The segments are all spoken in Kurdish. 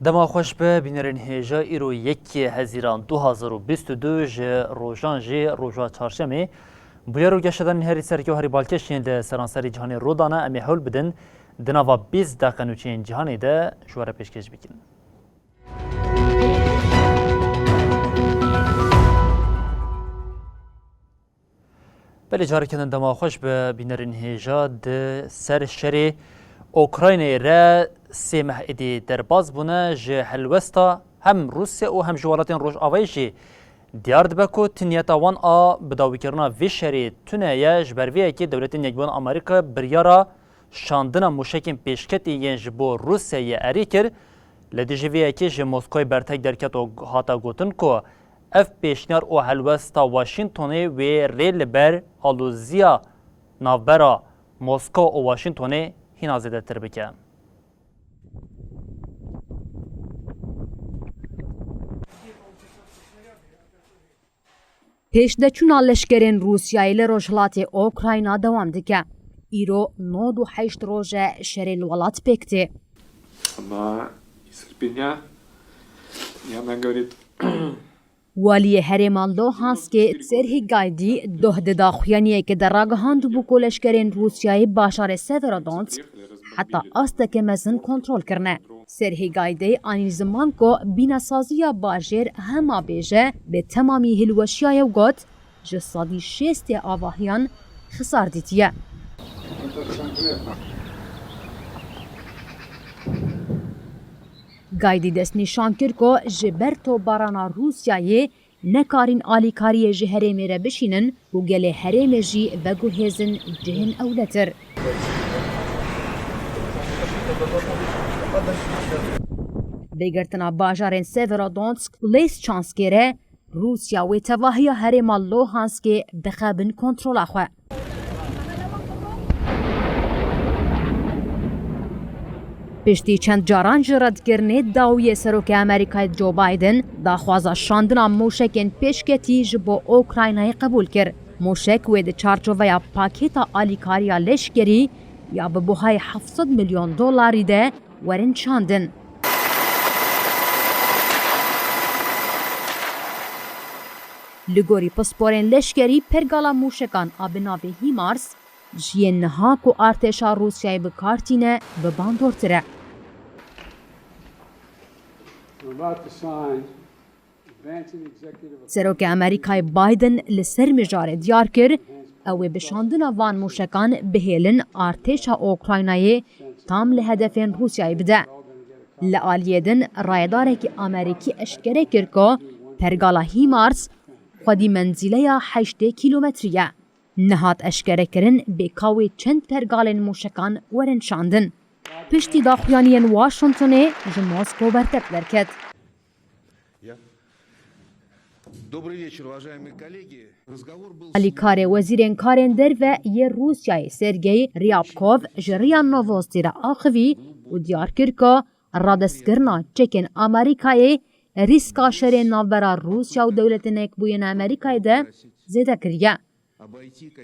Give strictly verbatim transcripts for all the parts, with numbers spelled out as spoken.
Dema xweş be, bînerên hêja, îro yekê Hezîran du hazar û bîst û du ji rojan jî roja çarşemê. Bûyer û geşedanên herî serkê û herî balkêş yên li seranserî cîhanê rû dane, em ê hewl bidin di nava bîst deqe nûçeyên cîhanê de ji we re pêşkêş bikin. Belê, careke din dema xweş be, bînerên hêja. Di ser şerê Ukraynayê re sê meh êdî derbas bûne, ji helwesta hem Rûsya û hem ji welatên Rojavayê jî diyar dibe ku tu niyeta wan a bidawîkirina vê şerê tune ye. Ji ber vê yekê Dewletên Yekbûyî Amerîka biryara şandina mûşekên pêşketî yên ji bo Rûsyayê erê kir. Li dijî vê yekê ji Moskoyê bertek derket û hate gotin ku ev pêşniyar û helwesta Washingtonê wê rê li ber aloziya navbera Moskow û Washingtonê hîna zêdetir bike. Pêşdeçûna leşkerên Rûsyayê li rojhilatê Ukrayna dewam dike. Îro nod û heşt roj e şerê li welat pêk tê. Она терпения, и она говорит, Waliyê herêma Luhanskê Serhî Gaydî doh di daxuyaniyekê de ragihand bû ku leşkerên Rûsyayê bajarê Severodonetsk heta asteke mezin kontrol kirine. Serhî Gaydî anî ziman ku bînasaziya bajêr hema bêje bi temamî hilweşiyaye û got, ji sedî şêstê avahiyan xisar dîtiye. Gaydî destnîşan kir ku ji ber topbarana Rûsyayê nekarîn alîkariyê ji herêmê re bişînin û gelê herêmê jî veguhêzin cihên ewletir. Vêgirtina bajarên Severodonetsk û Lysychanskê re Rûsya wê tevahiya herêma Luhanskê bixe bin kontrola xwe. Piştî çend caran ji redkirinê dawiyê Serokê Amerîkayê Joe Biden daxwaza şandina mûşekên pêşketî ji bo Ukraynayê qebûl kir. Mûşek wê di çarçoveya pakêta alîkariya leşkerî ya bi buhayê heft sed milyon dolarî de werin şandin. Li gorî pisporên leşkerî, pergala mûşekan a bi navê HIMARS ji yên niha ku artêşa Rûsyayê bi kar tîne, bi bandortir e. We're about to sign Serokê Amerîkayê Biden li ser mijarê diyar kir, ew ê bi şandina van mûşekan bihêlin artêşa Ukraynayê tam li hedefên Rûsyayê bide. Li aliyê din, rayedarekî Amerîkî eşkere kir ku pergala HIMARS xwedî menzîleya heştê kîlometrî ye. Nehat eşkerekirin bê ka wê çend pergalên mûşekan werin şandin. Piştî daxuyaniyên Washingtonê ji Moskow bertek derket. Alîkarê Wezîrên Karên Derve yê Rûsyayê Sergey Ryabkov ji Ria Novosti re axivî û diyar kir ku radestkirina çekên Amerîkayê rîska şerê navbera Rûsya û Dewletên Yekbûyên Amerîkayê de zêde kiriye.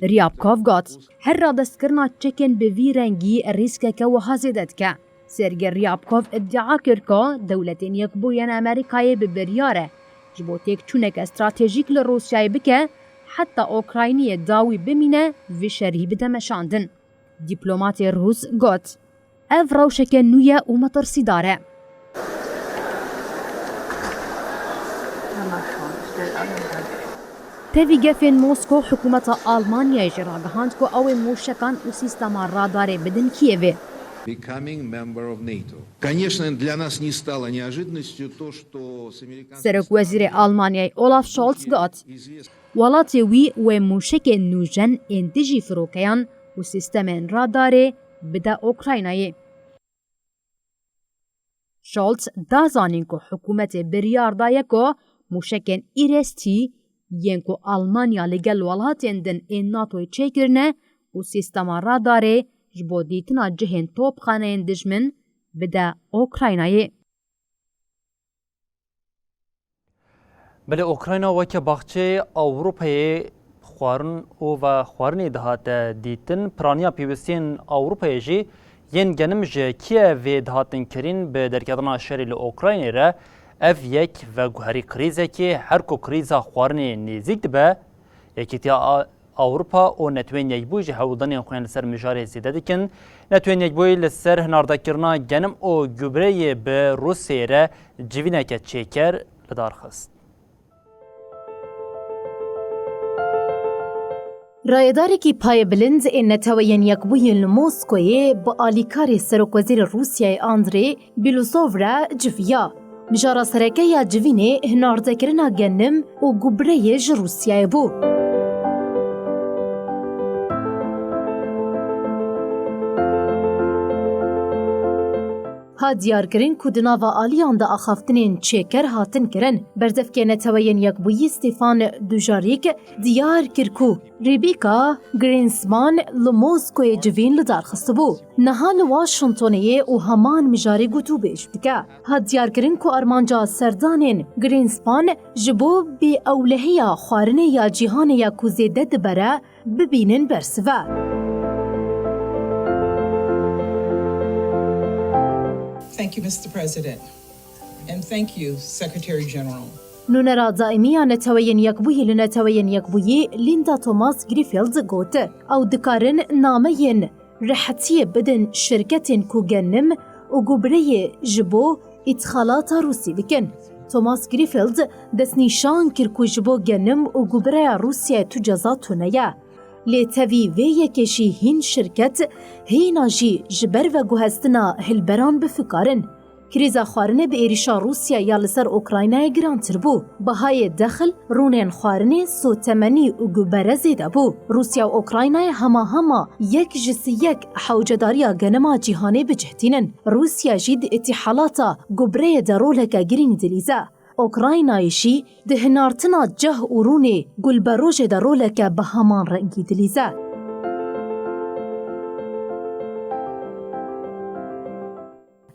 Ryabkov got, her radestkirina çekên bi vî rengî rîskeke wiha zêde dike. Sergey Ryabkov îdia kir ku Dewletên Yekbûyên Amerîkayê bi biryar e ji bo têkçûneke stratejîk li Rûsyayê bike, heta Ukrayniyê dawî bimîne vî şerî bide meşandin. Dîplomatê Rûs got, Ev rewşeke nû ye û metirsîdar e. Tevî gefên Moskow, hikûmeta Almanyayê jî ragihand ku ew ê mûşekan û sîstema radarê bidin Kîevê. Becoming member of NATO. Конечно, для нас не стало неожиданностью то, что с американской Serok Wezîrê Almanyayê Olaf Scholz got, welatê wî wê mûşekên nûjen ên dijî firokeyan û sîstemên radarê bide Ukraynayê. Scholz da zanîn ku hikûmetê biryar daye ku mûşekên Îrestî yên ku Almanya li gel welatên din ên NATOyê çêkirine û sîstema radarê ji bo dîtina cihên topxaneyên dijmin bide Ukraynayê. Belê Ukrayna weke baxçeyê Ewropayê xwarin û ve xwarinê dihate dîtin. Piraniya pêwistiyên Ewropayê jî yên genim ji Kiyevê dihatin kirîn bi derketina şerê li Ukraynê re. Ev yek veguherî krîzekê, her ku krîza xwarinê nêzîk dibe, Yekîtiya A-, Ewropa û Neteweyên Yekbûyî ji hewldanên xwe yên li ser mijarê zêde dikin. Neteweyên Yekbûyî li ser hinardekirina genim û gubreyê bi Rûsyayê re civîneke çêker li dar xist. Rayedarekî payebilind ên Neteweyên Yekbûyî li Moskoyê bi alîkarê Serokwezîrê Rûsyayê Andrê Bîlûsov re civiya. Mijara sereke ya civînê hinardekirina genim û gubreyê ji Rûsyayê bû. Hat diyarkirin ku di nava aliyan de axaftinên çêker hatin kirin. Berdevkê Neteweyên Yekbûyî Stefan Dujarric diyar kir ku Rebecca Grinspan li Moskoyê civîn li dar xistibû. Niha li Washingtonê ye û heman mijarê gotûbêj dike. Hat diyarkirin ku armanca serdanên Grinspan ji bo bêewlehiya xwarinê ya cîhanê ya ku zêde dibere, bibînin bersiv e. Thank you, Mister President, and thank you, Secretary General. Nûnera daîmî ya Neteweyên Yekbûyî li Neteweyên Yekbûyî Linda Thomas Greenfield got, ew dikarin nameyên rehetiyê bidin şirketên ku genim û gubreyê ji bo îtxalata Rûsî dikin. Thomas Greenfield destnîşan kir ku ji bo genim û gubreya Rûsyayê tu ceza tune ye. Lê tevî vê yekê jî hîn şirket hîna jî ji ber veguhestina hilberan bi fikar in. Krîza xwarinê bi êrîşa Rûsya ya li ser Ukraynayê girantir bû. Bihayê dexil, rûnên xwarinê, sotemenî û gubere zêde bû. Rûsya û Ukraynayê hema hema yek ji sî yek hewcedariya genima cîhanê bi cih tînin. Rûsya jî di îtîhalata gubreyê de roleke girîng dilîze. Ukraynayê jî di hinartina ceh û rûnê gulberojê de roleke bi heman rengî dilîze.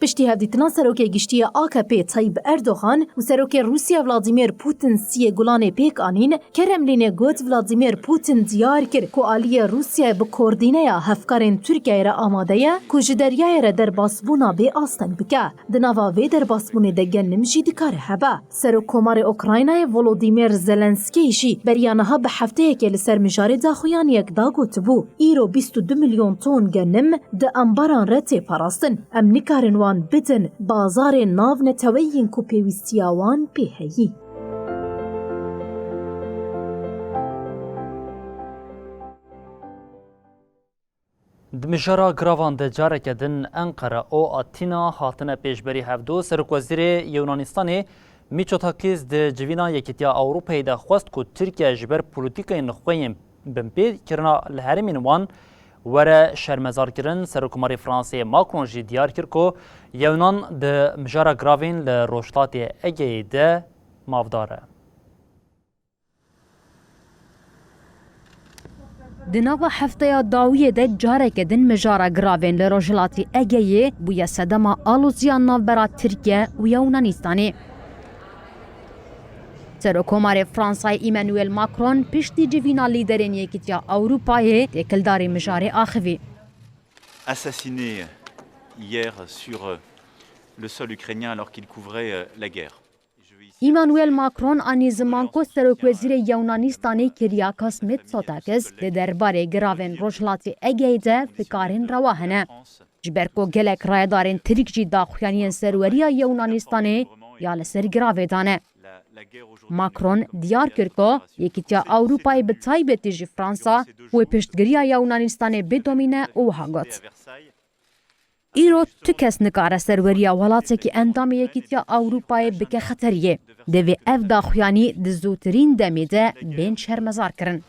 Piştî hevdîtina Serokê Giştî yê A K P Tayyip Erdogan û Serokê Rûsya Vladimir Putin siyê Gulanê pêk anîn, Kremlînê got Vladimir Putin diyar kir ku aliyê Rûsyayê bi koordîneya hevkarên Tirkiyeyê re amade ye ku ji deryayê re derbasbûna bê asteng bike. Di nava vê derbasbûnê de genim jî dikare hebe. Serokkomarê Ukraynayê Volodymyr Zelenskî jî beriya niha bi hefteyekê li ser mijarê daxuyaniyek da gotibû, îro bîst û du milyon ton genim di embaran re tê parastin. Em nikarin wan bidin bazarên navneteweyî yên ku pêwîstiya wan pê heyî. Di mijara giravan de careke din Enqere û Atîna hatine pêşberî hevdû. Serokwezîrê Yunanistanê Mitsotakis di civîna Yekîtiya Ewropayê de xwest ku Tirkiye ji ber polîtîkayên xwe yên binpê kirina li herêmên wan were şermezarkirin. Serokkomarê Fransayê Macron jî diyar kir ku Yewnan di mijara giravên li Rojhilatê Egeyê de mafdar e. Di nava hefteya dawiyê de careke din mijara giravên li Rojhilatî Egeyê bûye sedema aloziya navbera Tirkiye û Yunanistanê. Serokkomarê Fransayê Emmanuel Macron piştî civîna lîderên Yekîtiya Ewropayê têkildarî mijarê axivî. Assassiné hier sur le sol ukrainien alors qu'il couvrait la guerre. Emmanuel Macron anî ziman ku Serokwezîrê Yunanistanê Kyriakos Mitsotakis di derbarê giravên Rojhilatê Egeyê de fikarên rewa hene. Ji ber ku gelek rayedarên Tirk jî daxuyaniyên serweriya Yunanistanê ya li ser giravê dane. Macron diyar kir ku Yekîtiya Ewropayê bi taybetî jî Fransa wê piştgiriya Yunanistanê bidomîne û wiha got, Îro tu kes nikare serweriya welatekî endamê Yekîtiya Ewropayê bike xeteriyê. Divê ev daxuyanî di zûtirîn demê de bên şermezarkirin.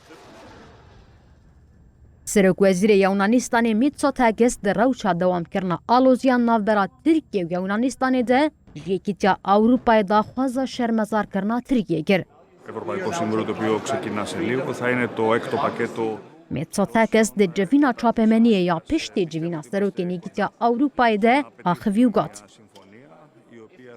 Serokwezîrê Yunanistanê Mitsotakis di rewşa dewamkirina aloziya navbera Tirkiye û Yunanistanê de ji Yekîtiya Ewropayê daxwaza şermezarkirina Tirkiyê kir. Ευρωπαϊκό Συμβούλιο, το οποίο ξεκινά σε λίγο, θα είναι το έκτο πακέτο. Mitsotakis di civîna çapemeniyê ya piştî civîna serokên Yekîtiya Ewropayê de axivî û got: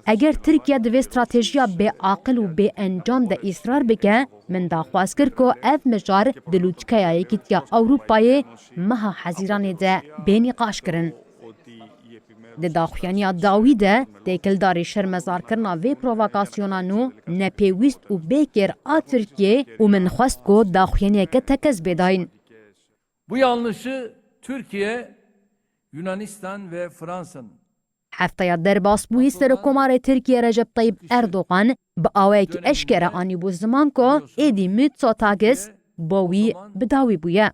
Eger Tirkiye di vê stratejiya bêaqil û bêencam de îsrar bike, min daxwaz kir ku ev mijar di lûtkeya Yekîtiya Ewropayê meha Hezîranê de bê nîqaşkirin. Di daxuyaniya dawî de, têkildarî şermezarkirina vê provokasyona nû nepêwîst û bêkêr a Tirkiyê û min xwest ku daxuyaniyeke tekez bê dayîn. Bu yanlışı Türkiye, Yunanistan ve Fransa'nın Hefteya derbasbûyî Serokkomarê Tirkiye Recep Tayyip Erdogan bi awayekî eşkere anîbû ziman ku êdî Mitsotakis bo wî bi dawî bûye.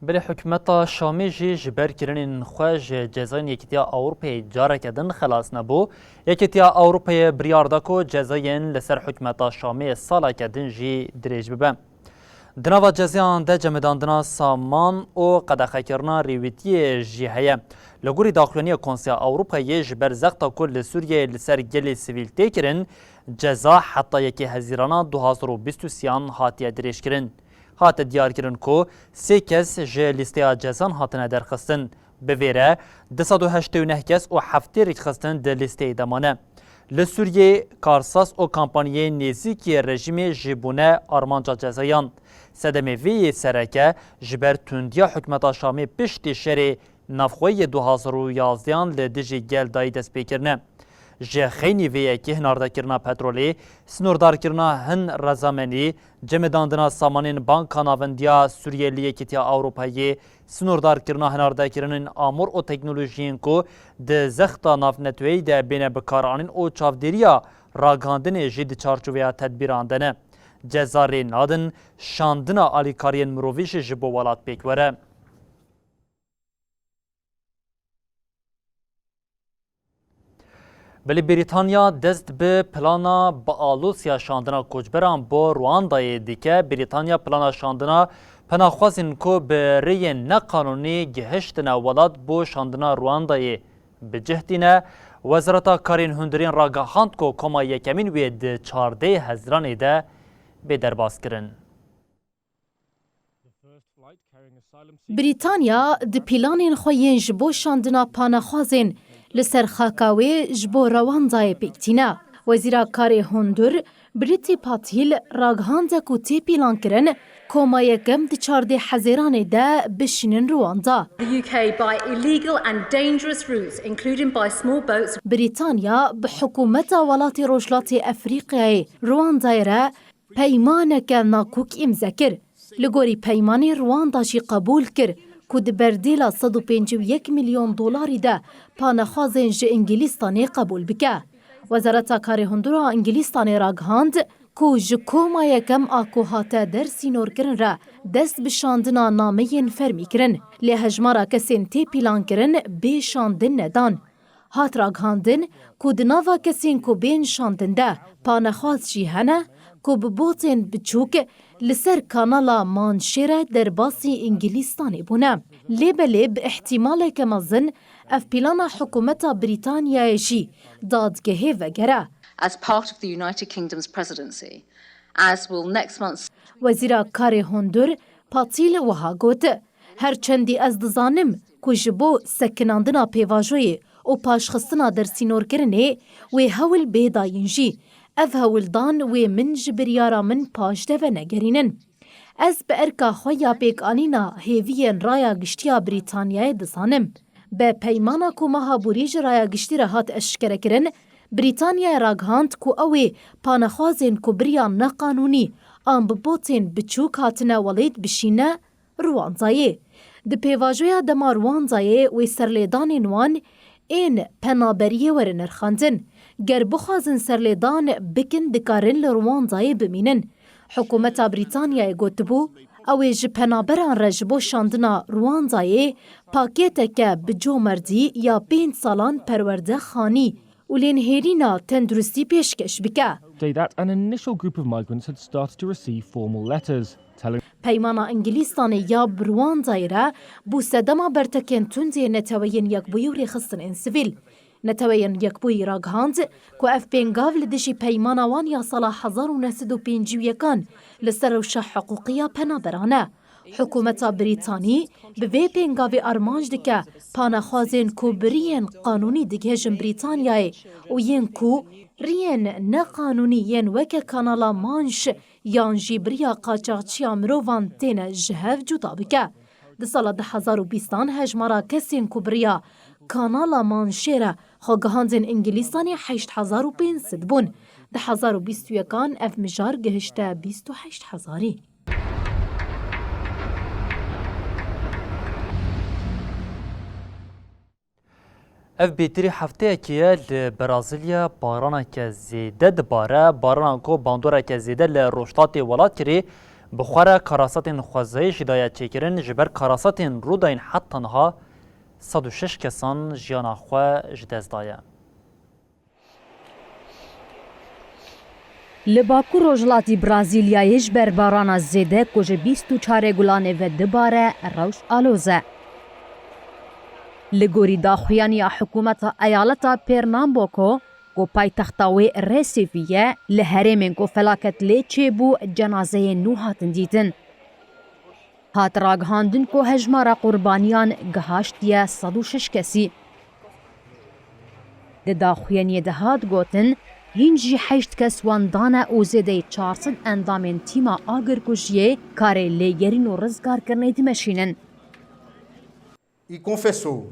Belê hikûmeta Şamê jî ji ber kirinên xwe ji cezayên Yekîtiya Ewropayê careke din xelas nebû. Yekîtiya Ewropayê biryar da ku cezayên li ser hikûmeta Şamê saleke din jî dirêj bibe. Di nava cezayan de cemidandina saman û qedexekirina rêwîtiyê jî heye. Li gorî daxuyaniya Konseya Ewropayê ji ber zexta ku li Sûriyeyê li ser gelê sivîl tê kirin, ceza heta yekê Hezîrana du hazar û bîst û sêyan hatiye dirêjkirin. Hate diyarkirin ku sê kes ji lîsteya cezan hatine derxistin. Bi vê re du sed û heştê û neh kes û heftê rêkxistin di lîsteyê de mane. Li Sûriyê karsaz û kampanyayên nêzîkî rejîmê jî bûne armanca cezayan. Sedemê vê yê sereke ji ber tundiya hikûmeta Şamê piştî şerê navxweyî yê du hazar û yazdeyan li dijî gel dayî destpêkirine. Ji xeynî vê yekê hinardekirina petrolê, sînordarkirina hin rezamenî, cemidandina samanên Banka Navindiya Sûriyê li Yekîtiya Ewropayê, sînordarkirina hinardekirinên amûr û teknolojiyên ku di zexta navneteweyî de bêne bikaranîn û çavdêriya ragihandinê jî di çarçoveya tedbîran de ne. Ceza rê nadin şandina alîkariyên mirovî jî ji bo welat pêk were. Belê Brîtanya dest bi plana bi alosiya şandina koçberan bo Rwandayê dike. Brîtanya plana şandina penaxwazên ku bi rêyên neqanûnî gihiştine welat bo şandina Rwandayê bi cih tîne. Wezareta Karên Hundirîn ragihand ku koma yekemîn wê di çardeh Hezîranê de bê derbas kirin. Brîtanya di pîlanên xwe yên ji bo şandina panexwazên li ser xaka wê ji bo Rewandayê pêk tîne. Wezîra Karê Hundir Priti Patil ragihande ku tê pîlankirin koma yekem di çardeh Hezêranê de bişînin Rwanda. The U K by illegal and dangerous routes, including by small boats. Brîtanya bi hikûmeta welatê Rojhilatê Efrîqyayê Rwandayê re peymaneke nakok îmze kir. Li gorî peymanê Rwanda jî qebûl kir ku di berdêla sed û pêncî û yek milyon dolarî de panexwazên ji Îngilîstanê qebûl bike. Wezareta Karê Hundir a Îngilîstanê ragihand ku ji koma yekem a ku hate dersînorkirin re dest bi şandina nameyên fermî kirin. Lê hejmara kesên tê pîlankirin bê şandin nedan. Hat ragihandin ku di nava kesên ku bên şandin de panexwaz jî hene ku bi botên biçûk li ser kanala Manşê re derbasî Îngilîstanê bûne. Lê belê bi îhtîmaleke mezin ev pîlana hikûmeta Brîtanyayê jî dadgehê vegere. As part of the United Kingdom's presidency, as will next month's Wezîra Karê Hundir Patîl wiha got: Her çendî ez dizanim ku ji bo sekinandina pêvajoyê û paşxistina dersînorkirinê wê hewl bê dayîn jî, ev hewldan wê min ji biryara min paş de venegerînin. Ez bi erka xwe ya pêkanîna hêviyên raya giştî ya Brîtanyayê dizanim. Bi peymana ku meha borî ji raya giştî re hat eşkerekirin, Brîtanyayê ragihand ku ew ê panexwazên ku bi riya neqanûnî an bi botên biçûk hatine welêt bişîne Rwandayê. Di pêvajoya dema Rwandayê wê serlêdanên wan ên penaberiyê were nirxandin. Ger bixwazin serlêdan bikin, dikarin li Rwandayê bimînin. Hikûmeta Brîtanyayê gotibû, ew ê ji penaberan re ji bo şandina Rwandayê pakêteke bi comerdî ya pênc salan perwerde xanî û lênihêrîna tenduristî pêşkeş bike. Say that an initial group of migrants had started to receive formal letters telling Peymana Îngilîstanê ya bi wan dayî re bû sedema bertekên tund ê Neteweyên Yekbûyî û rêxistinên sivîl. Neteweyên Yekbûyî ragihand ku ev pêngav li dijî peymana wan ya sala hezar û neh sed û pêncî û yekan li ser rewşa hiqûqî ya penaberan e. Hikûmeta Brîtanî bi vê pêngavê armanc dike panexwazên ku bi riyên qanûnî digihêjin Brîtanyayê û yên ku riyên neqanûnî yên weke kanala Manş yan jî bi riya qaçaxçiya mirovan têne ji hev cuda bike. Di sala du hezar û bîstan hejmara kesên ku bi riya kanala Manşê re xwe gihandin Îngilîstanê heşt hezar û pênc sed bûn. Du hezar û bîst û yekan ev mijar gihişte bîst û heşt hezarî. Ev bêtirî hefteyekê ye li Brazîlya baraneke zêde dibare. Barana ku bandoreke zêde li rojhilatê welat kirî, bi xwe re karasatên xwezayî jî daye çêkirin. Ji ber karasatên rûdayîn heta niha sed û şeş kesan jiyana xwe ji dest daye. Li bakur rojhilatî Brazîlyayê ji ber barana zêde ku ji bîst û çarê Gulanê ve dibare, rewş aloz e. Li gorî daxuyaniya hikûmeta eyaleta Pernambuco, ku paytexta wê Resîfî ye, li herêmên ku felaket lê çêbû cenazeyên nû hatin dîtin. Hat ragihandin ku hejmara qurbaniyan gihaştiye sed û şeş kesî. Di daxuyaniyê de hat gotin, hîn jî heşt kes wendane û zêdeyî çar sed endamên tîma agirkujiyê karê lêgerîn û rizgarkirinê dimeşînin. E confessou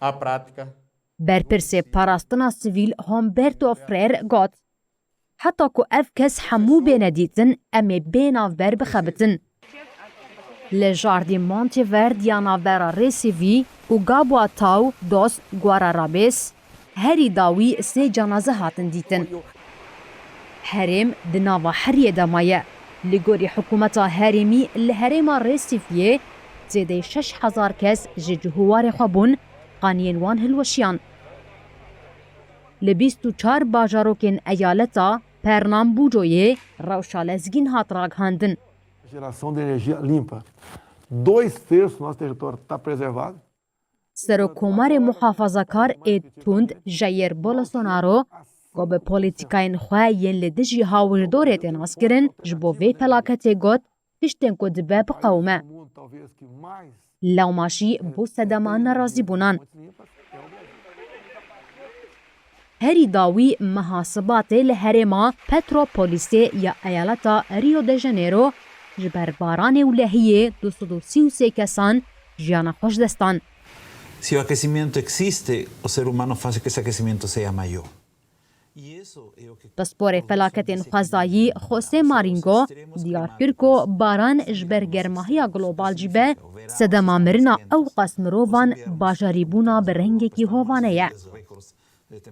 a prática. Berpirsê parastina sivîl Humberto Freire got, heta ku ev kes hemû bêne dîtin, em ê bê navber bixebitin. Li Jardim Monte Verde ya navbera Recife û Gaboatão dos Guararapes, herî dawî sê cenaze hatin dîtin. Herêm di nava heriyê de maye. Li gorî hikûmeta herêmî li herêma Resîfiyê zêdeyî şeş hezar kes ji cihûwarê xwe bûn, qaniyên wan hilweşiyan. Li bîst û çar bajarokên eyaleta Pernambucoyê rewşa lezgîn hat ragihandin. Geração de energia limpa. Dois terços do nosso território está preservado. Serokkomarê muhafazakar ê tund Jair Bolsonaro, ku bi polîtîkayên xwe yên li dijî hawirdorê tê naskirin, ji bo vê felaketê got, tiştên ku dibe biqewime. Lewma jî bû sedema nerazîbûnan. Herî dawî meha Sibatê li herêma Petropolisê ya eyaleta Rio de Janeiro ji ber baranê û lehiyê du sed û sî û sê kesan jiyana xwe ji dest dan. Si o aquecimento existe, o ser humano faz que esse aquecimento seja maior. Pisporê felaketên xwezayî José Maringo diyar kir ku baran ji ber germahiya global jî be, sedema mirina ewqas mirovan bajarîbûna bi rengekî hovane ye.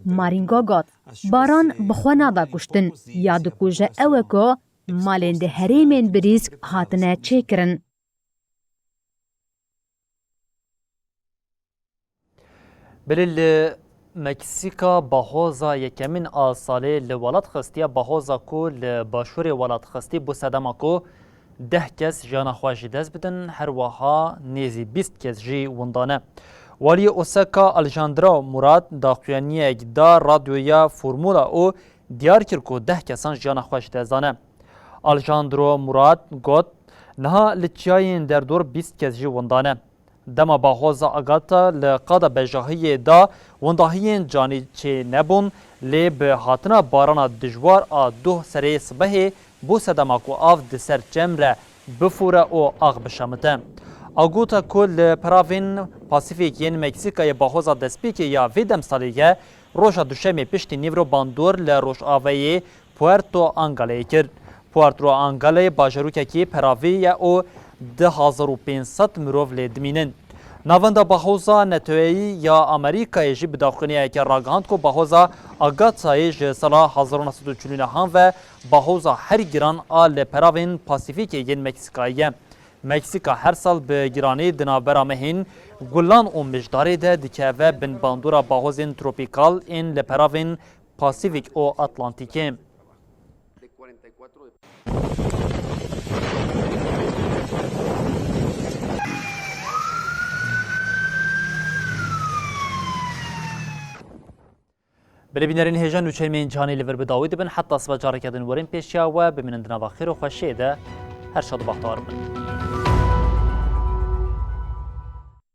Maringo got, baran bi xwe nada kuştin, ya dikuje ew e ku malên di herêmên birîsk hatine çêkirin. Belê li Meksîka bahoza yekemîn a salê li welat xistiye, bahoza ku li başûrê welat xistî bû sedema ku deh kes jiyana xwe ji dest bidin, her wiha nêzî bîst kes jî winda ne. Waliyê Osaka Alejandro Murat daxuyaniyek da radyoya Formula û diyar kir ku deh kesan jiyana xwe ji dest dane. Alejandro Murat got, niha li çiyayên derdor bîst kes jî winda ne. Dema bahoza Agata li qada bejahiyê da windahiyên canî çê nebûn, lê bi hatina barana dijwar a duh serê sibehê bû sedema ku av di ser çem re bifûre û ax bişemite. Agota ku li peravên Pasîfîk yên Meksîkayê bahoza destpêkê ya vê demsalê ye, roja Duşemê piştî nîvro bandor li rojavayê Puerto Angalayê kir. Puerto Angalay bajarokekî peravî ye û du hezar û pênc sed mirov lê dimînin. Navenda Bahoza Neteweyî ya Amerîkayê jî bi daxuyaniyeke ragihand ku bahoza Agatayê ji sala hezar û neh sed û çil û nehan ve bahoza herî giran a li peravên Pasîfîkê yên Meksîkayê ye. Meksîka her sal bi giranî di navbera mehên Gulan û Mijdarê de dikeve bin bandora bahozên tropîkal ên li peravên Pasîfîk û Atlantîkê. Belê bînerên hêja, nûçeyên me yên cîhanê li vir bi dawî dibin. Heta sibe careke din werin pêşiya we, bimînin di nava xêr û xweşiyê de. Her şad û bextewar bin.